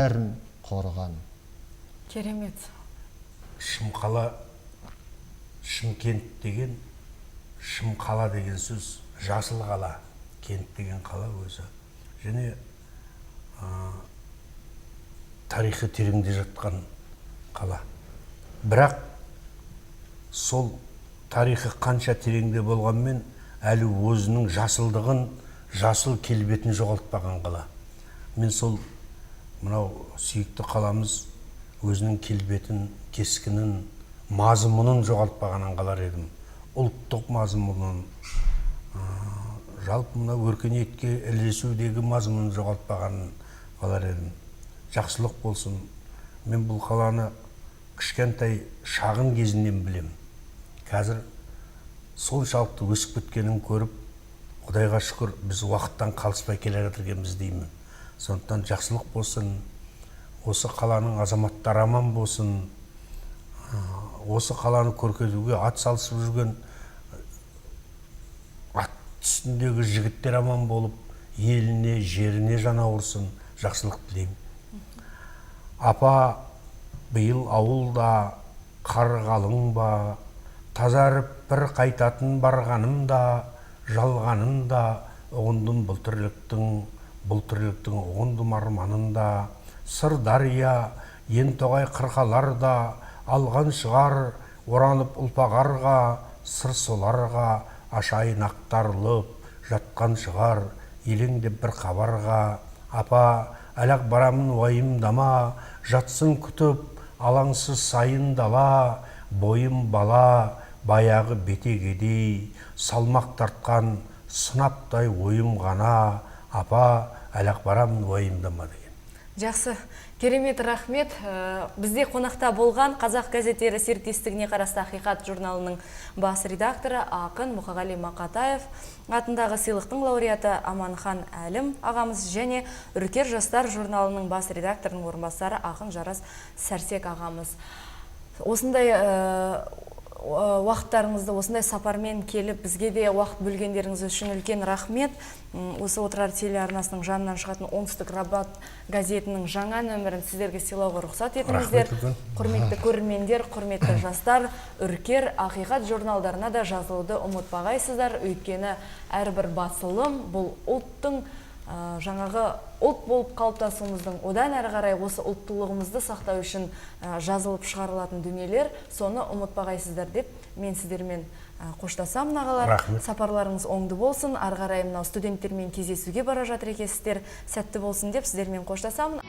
Бәрін қорыған. Керемет. Шымқала, Шымкент деген, Шымқала деген сөз, жасыл қала, кент деген қала өзі. Және тарихы тереңде жатқан қала. Бірақ сол тарихы қанша тереңде болғанмен, әлі өзінің жасылдығын, жасыл келбетін жоғалтпаған қала. Мен сол мынау сүйікті қаламыз өзінің келбетін, кескінін, мазмұнын жоғалтпағанын қалар едім. Ұлттық мазмұнын, жалпы мына өркениетке ілесудегі мазмұнын жоғалтпағанын қалар едім. Жақсылық болсын. Мен бұл қаланы кішкентай шағын кезінен білем. Қазір соншалықты өсіп кеткенін көріп, Құдайға шүкір, біз уақыттан қалыспай келе жатыр екенбіз деймін. Сондықтан жақсылық болсын, осы қаланың азаматтары аман болсын, осы қаланы көркейтуге ат салысып жүрген ат үстіндегі жігіттер аман болып, еліне, жеріне жан ауырсын, жақсылық тілеймін. Апа, биыл ауылда қар қалың ба, тазарып бір қайтатын барғанымда, жалғанында ұғындым бұл тірліктің, бұл тірліктің ұғындым арманында. Сырдария, ен тоғай қырқаларда алған шығар оранып ұлпа қарға, сыр соларға ашайын ақтарылып жатқан шығар елеңдеп бір хабарға. Апа, әлі-ақ барамын, уайымдама, жатсын күтіп алаңсыз сайын дала, бойым бала, баяғы бетегедей, салмақ тартқан сынаптай ойым ғана. Апа, әлі-ақ барамын, уайымдама деген. Жақсы, керемет, рахмет. Бізде қонақта болған Қазақ газеттері серіктестігіне қарасты Ақиқат журналының бас редакторы, ақын, Мұқағали Мақатаев атындағы сыйлықтың лауреаты Аманхан Әлім ағамыз және Үркер жастар журналының бас редакторының орынбасары, ақын Жарас Сәрсек ағамыз. Осындай уақыттарыңызды осындай сапармен келіп, бізге де уақыт бөлгендеріңіз үшін үлкен рахмет. Осы Отырар телеарнасының жанынан шығатын Оңтүстік Рабат газетінің жаңа нөмірін сіздерге сыйлауға рұқсат етіңіздер. Рахмет үлкен. Құрметті көрермендер, құрметті жастар, Үркер, Ақиқат журналдарына да жазылуды ұмытпағайсыздар, өйткені әрбір басылым бұл ұлттың жаңағы ұлт болып қалыптасуымыздың, одан әрі қарай осы ұлттылығымызды сақтау үшін жазылып шығарылатын дүниелер, соны ұмытпағайсыздар деп мен сіздермен қоштасамын, ағалар. Рахмет. Сапарларыңыз оңды болсын, ары қарай мынау студенттермен кездесуге бара жатыр екенсіздер, сәтті болсын деп сіздермен қоштасамын.